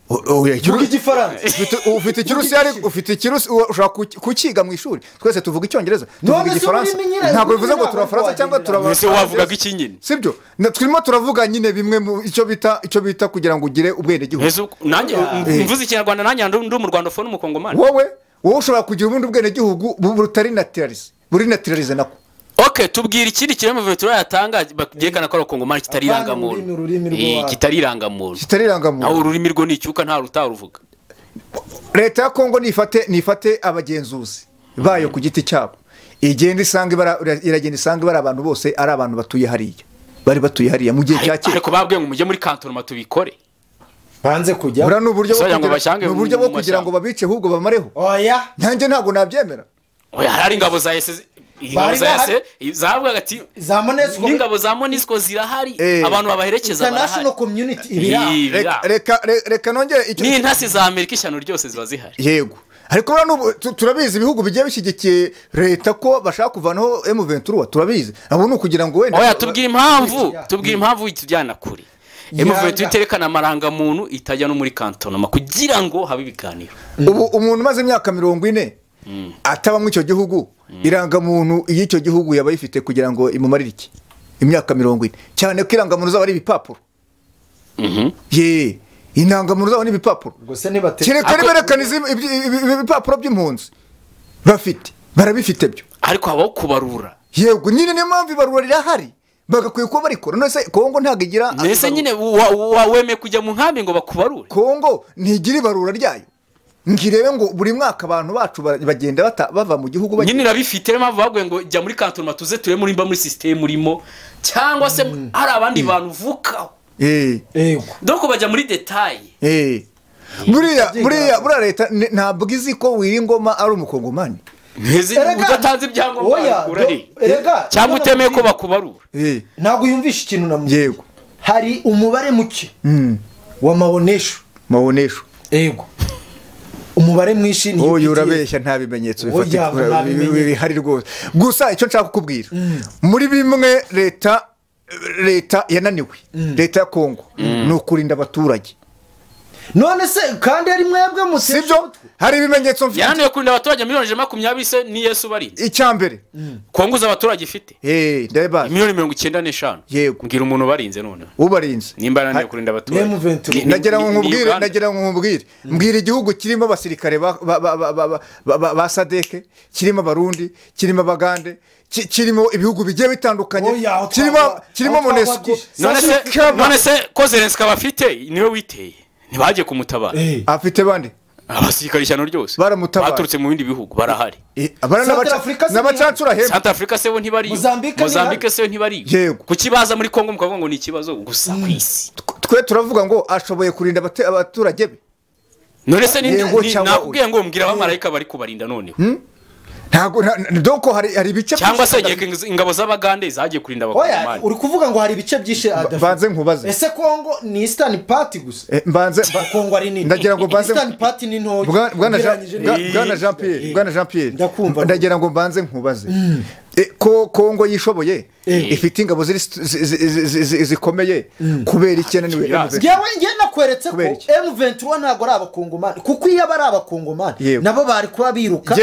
Vuga igifaransa. Ufite ikirusiya ariko ufite ikirusiya ushobora kukiga mu ishuri. Twese tuvuga icyongereza, tuvuga igifaransa. Ntabwo bivuze ngo turafaransa cyangwa turaba. Ese wavugaga iki nyine? Sibyo? Turimo turavuga nyine bimwe mu icyo bita kugira ngo ugire ubwene gihugu. Nanjye mvuze ikinyarwanda nanjye ndi mu Rwanda fone umukongomani. Wowe ushobora kugira ubundi ubwene gihugu butari naturalize. Buri naturalize nako. Okay, tubwira ikindi kiremo M23 yatanga byerekana ko abakongomani kitari irangamuntu. Kitari irangamuntu. Kitari irangamuntu. Aho ururimi rwo ni icyuka nta rutaruvuga. Leta ya Kongo nifate abagenzuzi bayo ku giti cyabo. Igenda isanga iragenda isanga bari abantu bose ari abantu batuye hariya. Bari batuye hariya mu gihe cya kera. Ariko babwiye ngo mujye muri kantonoma tubikore. Banze kujya. Bura n'uburyo bwo kugira ngo babice ahubwo bamareho. Oya. Nanjye ntabwo nabyemera. Oya hari ingabo za SS ingabo za SS zavuga ati za Monesco n'ingabo za Monesco zirahari abantu babaherekeza barahari. International community ibira. Reka nongere icyo ni intasi za Amerika ishyano ryose ziba zihari. Yego. Ariko turabizi ibihugu bigiye bishyigikiye leta ko bashaka kuvanaho M23 turabizi. Abo ni ukugira ngo wenda. Oya tubwira impamvu itujyana kure. M23 iterekana amarangamuntu itajya no muri kantonoma kugira ngo habe ibiganiro. Ubu umuntu umaze imyaka 40 ataba mu icyo gihugu irangamuntu y'icyo gihugu yaba ifite kugira ngo imumarire iki imyaka 40 cyane ko irangamuntu zaba ari ibipapuro. Ye intangamuntu zaba ni ibipapuro. Gusa nibate kereka niberekana ibipapuro by'impunzi bafite barabifite byo ariko habaho kubarura. Yego nyine niyo mpamvu ibarura rirahari. Bagakwiye kuba barikora. None se Kongo ntabwo igira nese nyine wemeye kujya mu nkambi ngo bakubarure? Kongo ntigira ibarura ryayo. Ngirebe ngo buri mwaka abantu bacu bagenda bava mu gihugu nyine irabifite mpamvu baguye ngo jya muri cantonnement tuze ture muri mba muri system urimo cyangwa se hari abandi bantu uvukaho. Donc bajya muri detail. Buriya leta ntabwo izi ko Wiringoma ari umukongomani. Udatanze ibyangombwa cyangwa utemeye ko bakubarura. Ntabwo yumvisha ikintu na mwe. Yego. Hari umubare muke wa mabonesho. Mabonesho. Yego. Umubare mwinshi ni oyo urabeshya nta bimenyetso bifatika bihari rwose. Gusa icyo nshaka kukubwira muri bimwe leta yananiwe, leta ya Kongo ni ukurinda abaturage. None se kandi ari mwebwe musibyo hari ibimenyetso mfite yananiwe kurinda abaturage 20,000,000 se ni Yesu barinze. Icyambere Kongo za abaturage ifite ndeba 95,000,000. Yego. Mbwira umuntu barinze none ubarinze nimba yananiwe kurinda abaturage. Nagira ngo nkubwire mbwira igihugu kirimo abasirikare ba Sadeke, kirimo abarundi, kirimo abagande, kirimo ibihugu bigiye bitandukanye, kirimo MONUSCO. None se ko Zelensky abafite niwe witeye ntibagiye kumutabara. Afite bande abasirikare ishyano ryose baturutse mu bindi bihugu barahari. N'abacancura hemba South Africa se bo ntibari, Mozambique se ntibari. Kuki baza muri Kongo mukavuga ngo ni ikibazo gusa ku isi? Twe turavuga ngo ashoboye kurinda abaturage be. None se nakubwiye ngo mbwira abamarayika bari kubarinda noneho. Ntago donc hari ibice cyangwa se ingabo z'abagande zagiye kurinda abakongomani. Uri kuvuga ngo hari ibice byishe adafite. Banze nkubaze. Ese Kongo ni Eastern Party gusa? Mbanze Kongo ari nini? Ndagira ngo mbanze Eastern Party ni ntoya. Bwana Jean Pierre, ndagira ngo mbanze nkubaze. Ko Kongo yishoboye ifite ingabo ziri zikomeye kubera iki yananiwe? Ngewe ngiye nakweretse ko M23 ntago ari abakongomani, kuko iyo abari abakongomani nabo bari kuba biruka.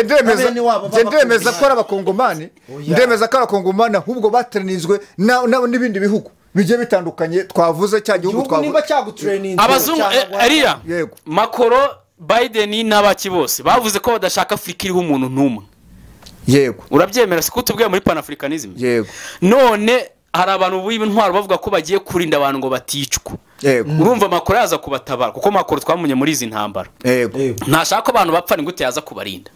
Ndemeza ko ari abakongomani, ndemeza ko ari abakongomani ahubwo bateranizwe n'ibindi bihugu bigiye bitandukanye twavuze cya gihugu twavuze nimba cyagutraining abazungu Elia Makoro, Biden n'abaki bose bavuze ko badashaka Afrika iriho umuntu n'umwe. Yego. Urabyemera siko tubwiye muri Panafricanism? Yego. None hari abantu b'intwaro bavuga ko bagiye kurinda abantu ngo baticwa. Yego. Urumva Makoro yaza kubatabara kuko Makoro twamunye muri izi ntambara. Yego. Ntashaka ko abantu bapfa ni gute yaza kubarinda?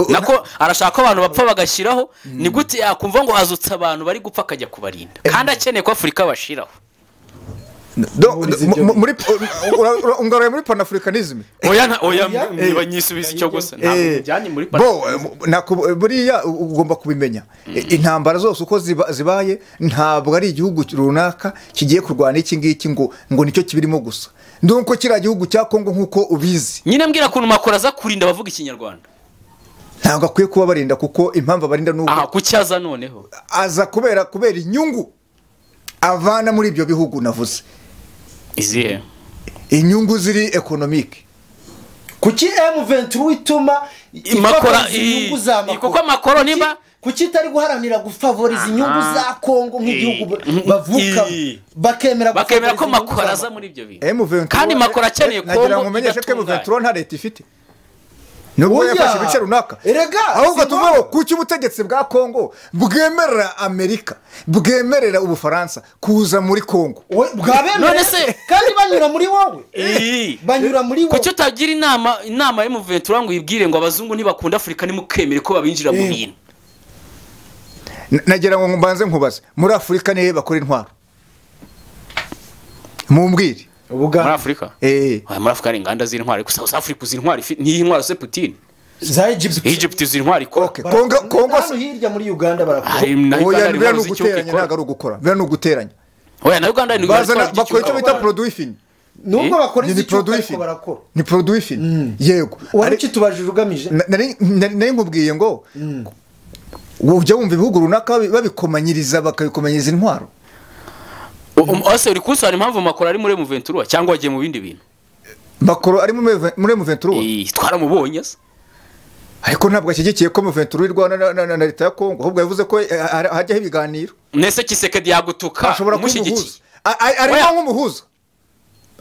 Nako arashaka ko abantu bapfa bagashyiraho, ni gute yakumva ngo azutse abantu bari gupfa akajya kubarinda kandi akeneye ko Afrika bashiraho? Muri ungaruye muri Panafricanism. Oya niba nyisubiza icyo gusa ntabwo bijyanye muri Panafricanism. Buriya ugomba kubimenya intambara zose uko zibaye ntabwo ari igihugu runaka kigiye kurwana iki ngiki ngo nicyo kibirimo gusa. Ndumva kiriya gihugu cya Kongo nkuko ubizi. Nyine mbwira kuntu Makoro aza kurinda abavuga ikinyarwanda. Ntabwo akwiye kuba barinda kuko impamvu abarinda nuko kuki aza noneho? Aza kubera inyungu avana muri ibyo bihugu navuze. Izihe? Inyungu ziri economic. Kuki M23 ituma Makoro inyungu za Makoro? Kuko Makoro nimba kuki itari guharanira gufavoriza inyungu za Kongo nk'igihugu bavuka bakemera ko Makoro aza muri ibyo bintu. Kandi Makoro akeneye Kongo. Nagira ngo umenyeshe ko M23 nta leta ifite. Nubwo yafashe ibice runaka. Ahubwo tuvuga kuki ubutegetsi bwa Kongo bwemerera Amerika, bwemerera Ubufaransa kuza muri Kongo. None se kandi banyura muri wowe. Banyura muri wowe. Kuki utagira inama ya M23 ngo ibwire ngo abazungu ntibakunda Afrika nimukemere ko babinjira mu bintu? Nagira ngo mbanze nkubaze, muri Afrika nihe bakora intwaro? Mumbwire. Muri Afrika? Muri Afrika hari inganda z'intwaro, ariko South Africa uzi intwaro ni intwaro se Putin. Za Egypt. Egypt uzi intwaro ikora. Okay. Kongo hano hirya muri Uganda barakora. Oya bira no guteranya ntago ari ugukora. Bira no guteranya. Oya na Uganda ni bakora icyo bita produit fini. Nubwo bakora izi ariko barakora. Ni produit fini. Yego. Wari kitubajije ugamije? Nari nkubwiye ngo ujya wumva ibihugu runaka babikomanyiriza bakabikomanyiriza intwaro. Ose uri kusobanura impamvu Makoro ari muri M23 cyangwa wagiye mu bindi bintu? Makoro ari muri M23? Twaramubonye se. Ariko ntabwo ashyigikiye ko M23 irwana na leta ya Kongo, ahubwo yavuze ko hajyaho ibiganiro. Nese Kisekedi yagutuka umushyigikiye. Arimo nk'umuhuza.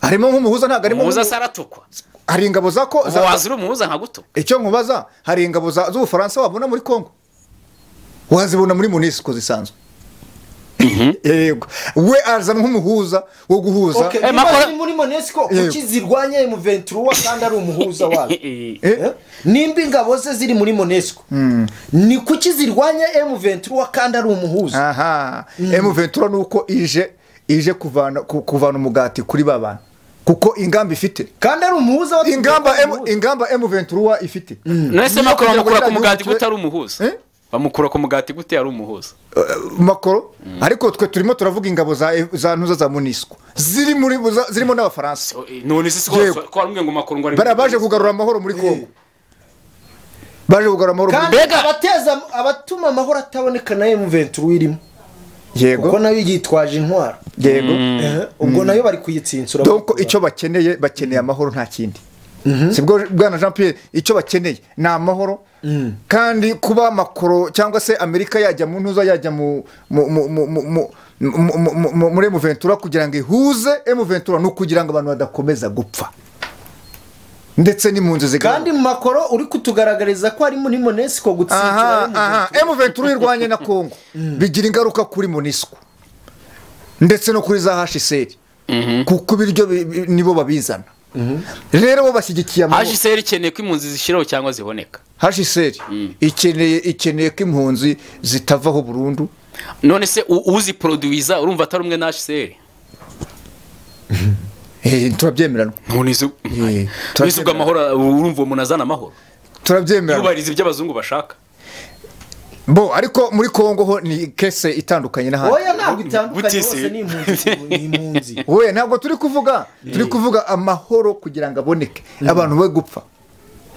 Arimo nk'umuhuza ntabwo arimo umuhuza saratukwa. Hari ingabo za ko wazira umuhuza nkagutuka. Icyo nkubaza, hari ingabo z'Ubufaransa wabona muri Kongo? Wazibona muri MONUSCO zisanzwe. Yego, we aza nk'umuhuza wo guhuza. Niba muri MONUSCO kuki zirwanya M23 kandi ari umuhuza wazo? Nimba ingabo ze ziri muri MONUSCO ni kuki zirwanya M23 kandi ari umuhuza? Aha, M23 nuko ije kuvana umugati kuri babana, kuko ingamba ifite kandi ari umuhuza wa ingamba M23 ifite. Nese Macron bamukura ku mugati gute ari umuhuza? Bamukura ku mugati gute ari umuhuza Macron? Ariko twe turimo turavuga ingabo za ntuza za MONUSCO ziri muri zirimo n'abafaransa. None se ko arumwe ngo Macron ngo ari barabaje kugarura amahoro muri Kongo, baje kugarura amahoro muri Mbega abateza abatuma amahoro ataboneka na M23 irimo. Yego, kuko nayo yitwaje intwaro. Yego, ubwo nayo bari kuyitsinsura. Donc icyo bakeneye amahoro nta kindi. Sibwo bwana Jean Pierre, icyo bakeneye ni amahoro. Kandi kuba Macron cyangwa se Amerika yajya mu ntuza, yajya mu muri M23 kugira ngo ihuze M23 no kugira ngo abantu badakomeza gupfa ndetse n'impunzi zigaruka. Kandi Macron uri kutugaragariza ko ari muri MONUSCO gutsinzira M23 irwanye na Kongo bigira ingaruka kuri MONUSCO ndetse no kuri za HCR, kuko ibiryo nibo babizana. Rero bo bashyigikiye amahoro. HCR ikeneye ko impunzi zishiraho cyangwa ziboneka. HCR ikeneye ko impunzi zitavaho burundu. None se uzi produiza urumva atari umwe na HCR? Turabyemerana. None se ubwo amahoro urumva umuntu azana amahoro? Turabyemerana. Yubahiriza ibyo abazungu bashaka. Bo ariko muri Kongo ho ni kese itandukanye n'ahandi. Oya ntabwo itandukanye, hose ni impunzi. Oya ntabwo turi kuvuga amahoro kugira ngo aboneke abantu be gupfa.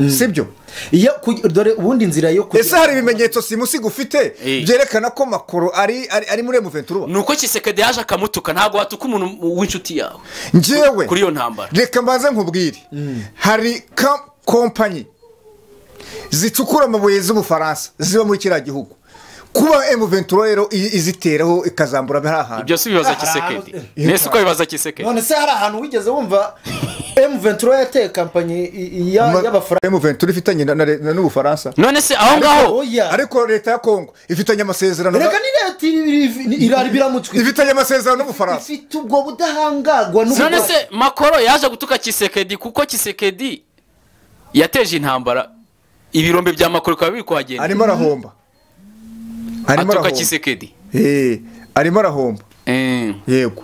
Sibyo? Iyo dore ubundi nzira yo kugira. Ese hari ibimenyetso simusiga ufite byerekana ko Macron ari muri M23? Nuko Tshisekedi yaje akamutuka, ntabwo watuka umuntu w'inshuti yawe. Njyewe kuri iyo ntambara. Reka mbanze nkubwire. Hari kompanyi zicukura amabuye z'Ubufaransa ziba muri kiriya gihugu. Kuba M23 rero iziteraho ikazambura bari ahantu. Ibyo si bibaza Tshisekedi. Nese uko bibaza Tshisekedi. None se hari ahantu wigeze wumva M23 yateye kampanyi y'Abafaransa? M23 ifitanye n'Ubufaransa. None se aho ngaho ariko leta ya Kongo ifitanye amasezerano. Reka ni leta irari biramutswe. Ifitanye amasezerano n'Ubufaransa. Ifite ubwo budahangagwa n'Ubufaransa. None se Macron yaje gutuka Tshisekedi kuko Tshisekedi yateje intambara, ibirombe bya Macron bikaba biri kuhagenda. Arimo arahomba. Atuka Tshisekedi. Arimo arahomba. Yego.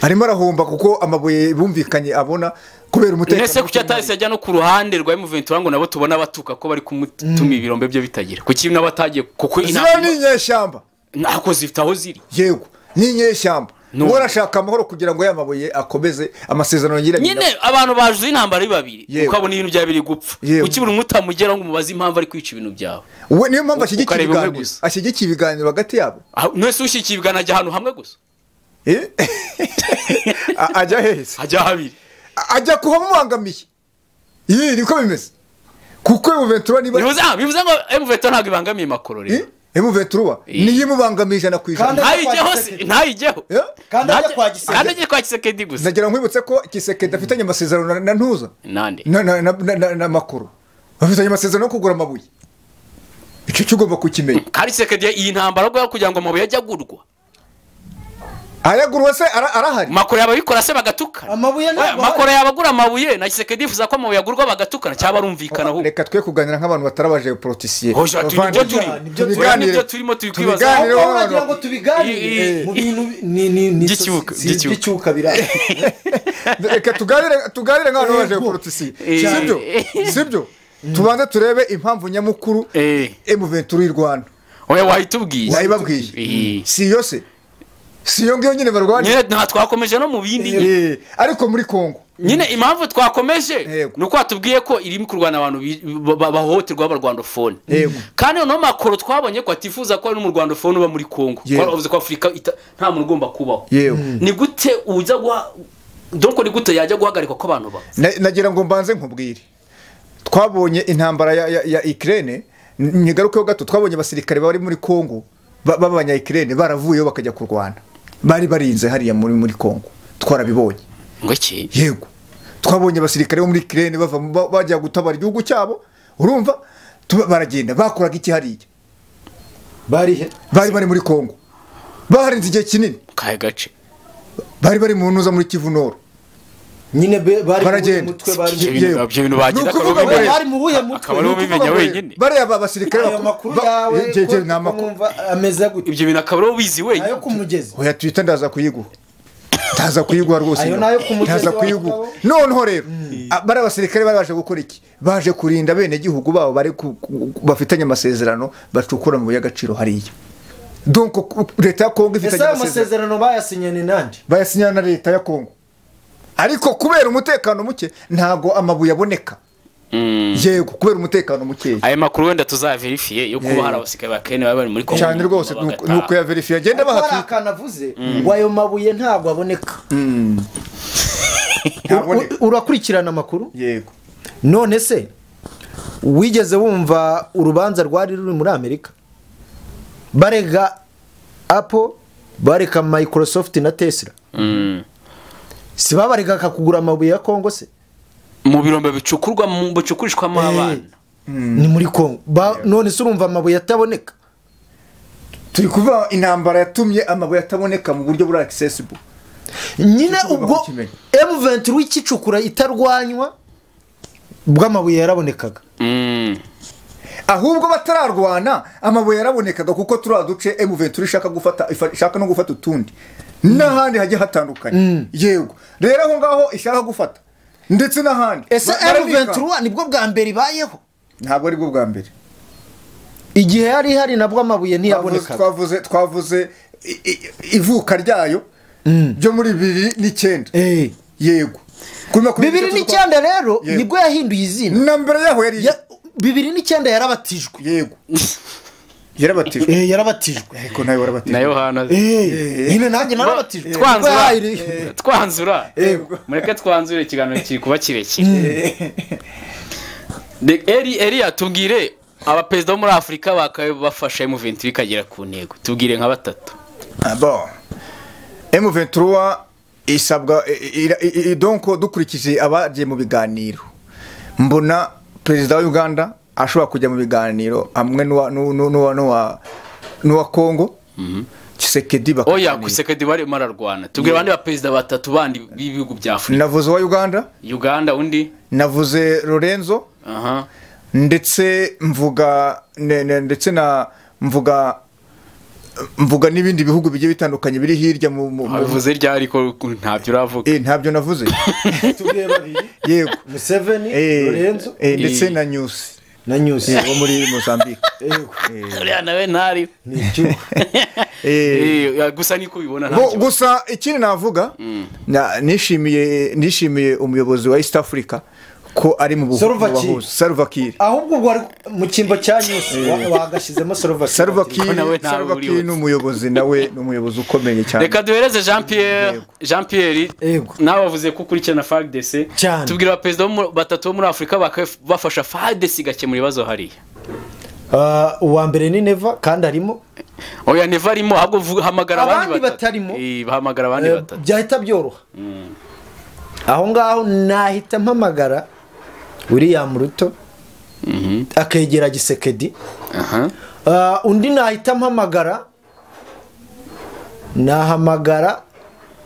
Arimo arahomba kuko amabuye bumvikanye abona kubera umutekano. Nese kuki atahise ajya no ku ruhande rwa M23 ngo nabo tubona batuka ko bari kumutuma ibirombe byo bitagira. Kuki nabo atagiye kuko inama ni inyeshyamba. Nako zifite aho ziri. Yego, ni inyeshyamba. Urashaka amahoro kugira ngo yamabuye akomeze amasezerano nyiranye. Nyine abantu bajuze intambara ari babiri ukabona ibintu bya biri gupfa. Kuki buri mutamugera ngo umubaze impamvu ari kwica ibintu byawe? We niyo mpamvu ashyigikiye ibiganiro. Ashyigikiye ibiganiro hagati yabo. Nese ushyigikiye ibiganiro ajya ahantu hamwe gusa. Ajya hese. Ajya habiri. Ajya kuhamubangamiye. Iyi niko bimeze. Kuko M23 niba bivuze ngo M23 ntabwo ibangamiye Macron rero. M23 niyo imubangamiye 100%. Ntayijyeho ntayijyeho. Kandi ajya kwa Tshisekedi. Kandi ajya kwa Tshisekedi gusa. Nagira nkwibutse ko Tshisekedi afitanye amasezerano na Ntuza. Nande. Na Macron. Bafitanye amasezerano yo kugura amabuye. Icyo cyugomba kukimenya. Kandi Tshisekedi iyi ntambara rwo kugira ngo amabuye ajye agurwa. Ayagurwa se arahari. Macron yababikora se bagatukana. Amabuye ntabwo. Macron yabagura amabuye na Tshisekedi yifuza ko amabuye agurwa bagatukana cyaba arumvikana ahubwo. Reka twe kuganira nk'abantu batarabaje politiciens. Nibyo turimo turi kwibaza. Aho wagira ngo tubiganire mu bintu ni by'icyuka bira. Reka tuganire nk'abantu baje politiciens. Sibyo? Sibyo? Tubanze turebe impamvu nyamukuru M23 y'u Rwanda. Oya wahitubwiye. Wayibabwiye. Si yose. Si yo ngiyo nyine barwanya. Nyine nta twakomeje no mu bindi. Ariko muri Kongo nyine impamvu twakomeje nuko watubwiye ko iri kurwana abantu bahohoterwa b'abarwandofone. Kandi no Macron twabonye ko atifuza ko ari umurwandofone uba muri Kongo. Bavuze ko Afrika nta muntu ugomba kubaho. Ni gute uza guha donc ni gute yajya guhagarikwa ko abantu ba? Nagira ngo mbanze nkubwire. Twabonye intambara ya Ukraine, nyigarukeho gato, twabonye abasirikare bari muri Kongo b'abanya Ukraine baravuyeyo bakajya kurwana. Bari barinze hariya muri Kongo. Twarabibonye. Ngo iki? Yego. Twabonye abasirikare bo muri Ukraine bava bajya gutabara igihugu cyabo, urumva baragenda bakoraga iki hariya? Bari he? Bari muri Kongo. Baharinze igihe kinini. Kahe gace? Bari mu ntuza muri Kivu Nord. Nyine bari mu mutwe bari ibyo bintu bagenda bari mu buhe mutwe akaba bimenya wenyine. Bari aba basirikare ayo makuru yawe ameze gute? Ibyo bintu akaba ubizi wenyine. Ayo kumugezi. Oya Twitter ndaza kuyiguha. Ndaza kuyiguha rwose. Ayo nayo kumugezi. Ndaza kuyiguha. Noneho rero bari abasirikare bari baje gukora iki? Baje kurinda bene gihugu babo bari bafitanye amasezerano bacukura mu y'agaciro hariya. Donc leta ya Kongo ifitanye amasezerano bayasinye ni nande? Bayasinyana na leta ya Kongo. Ariko kubera umutekano muke ntago amabuye aboneka. Yego kubera umutekano muke. Aya makuru wenda tuzaverifiye yo kuba hari abasirikare ba Kenya bari muri Kongo. Cyane rwose nuko ya verifiye agenda bahati. Akanavuze ngo ayo mabuye ntago aboneka. Urakurikirana amakuru? Yego. None se wigeze wumva urubanza rwari ruri muri Amerika? Barega Apple, bareka Microsoft na Tesla. Si babarega kugura amabuye ya Kongo se? Mu birombe bicukurwa mu bicukurishwamo abana. Ni muri Kongo. None se urumva amabuye ataboneka? Turi kuvuga intambara yatumye amabuye ataboneka mu buryo buri accessible. Nyine ubwo M23 ikicukura itarwanywa bw'amabuye yarabonekaga. Ahubwo batararwana amabuye yarabonekaga kuko turi duce M23 ishaka gufata ishaka no gufata utundi n'ahandi hagiye hatandukanye. Yego rero aho ngaho ishaka gufata ndetse n'ahandi. Ese M23 nibwo bwa mbere ibayeho? Ntabwo ari bwo bwa mbere. Igihe yari hari nabwo amabuye ntiyabonekaga. Twavuze ivuka ryayo byo muri 2009. Yego 2009 rero nibwo yahinduye izina. Na mbere yaho yari 2009 yarabatijwe. Yego. Yarabatijwe. Yarabatijwe. Ariko nayo warabatijwe. Na Yohana. Nyine nanjye narabatijwe. Twanzura. Mureke twanzure ikiganiro kiri kuba kirekire. Eri tubwire abaperezida bo muri Afrika bakabafasha M23 ikagera ku ntego. Tubwire nka batatu. Bon. M23 isabwa donc dukurikije abagiye mu biganiro. Mbona perezida wa Uganda ashobora kujya mu biganiro hamwe n'uwa Kongo. Tshisekedi bakaganira. Oya Tshisekedi bari mararwana. Tubwire abandi ba perezida batatu bandi b'ibihugu bya Afrika. Navuze wa Uganda undi. Navuze Lorenzo. Ndetse mvuga ndetse na mvuga n'ibindi bihugu bigiye bitandukanye biri hirya mu bivuze ryari ko ntabyo uravuga. Ntabyo navuze. Tubwiye babiri. Yego. Museveni, Lorenzo ndetse na Nyusi. Na Nyusi wo muri Mozambique. Yego. Uriya nawe ntari. Ni cyo. Gusa niko ubibona ntabyo. Gusa ikindi navuga nishimiye umuyobozi wa East Africa ko ari mu buhuza Salva Kiir. Ahubwo ubwo ari mu cyimbo cya Nyusi wagashizemo Salva Kiir. Salva Kiir n'umuyobozi nawe n'umuyobozi ukomeye cyane. Reka duhereze Jean Pierre nawe wavuze ko ukurikirana FARDC. Tubwira abaperezida batatu bo muri Afrika bafasha FARDC igakemura ibibazo hariya. Uwa mbere ni Neva kandi arimo. Oya Neva arimo ahubwo hamagara abandi batarimo. Bahamagara abandi batatu. Byahita byoroha. Aho ngaho nahita mpamagara William Ruto akegera Gisekedi. Undi nahita mpamagara nahamagara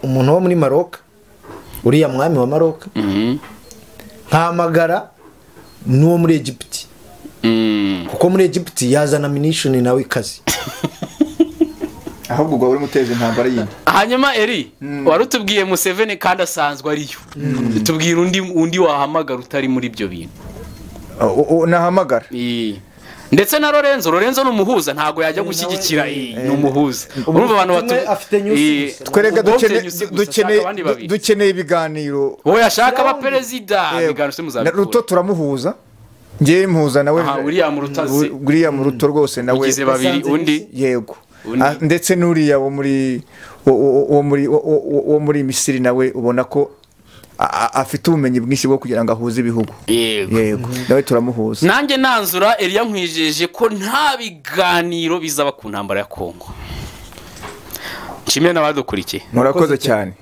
umuntu wo muri Maroc, uriya mwami wa Maroc. Nkahamagara n'uwo muri Egypt. Kuko muri Egypt yazana munition nawe ikazi. Ahubwo ubwo uri muteze intambara yindi. Hanyuma Eri warutubwiye Museveni kandi asanzwe ariyo. Tubwira undi wahamagara utari muri ibyo bintu. Nahamagara. Ndetse na Lorenzo n'umuhuza ntago yajya gushyigikira ni umuhuza. Urumva abantu batu afite news. Twerega dukeneye ibiganiro. Wowe ashaka aba president ibiganiro se muzabikora. Ruto turamuhuza. Ngiye mpuza nawe. Uriya Ruto se. Uriya Ruto rwose nawe. Ugize babiri undi. Yego. Ndetse n'uriya wo muri Misiri nawe ubona ko afite ubumenyi bwinshi bwo kugira ngo ahuze ibihugu. Yego nawe turamuhuza. Nanjye nanzura Eliya nkwijeje ko nta biganiro bizaba ku ntambara ya Kongo. Nshimire n'abadukurikiye. Murakoze cyane.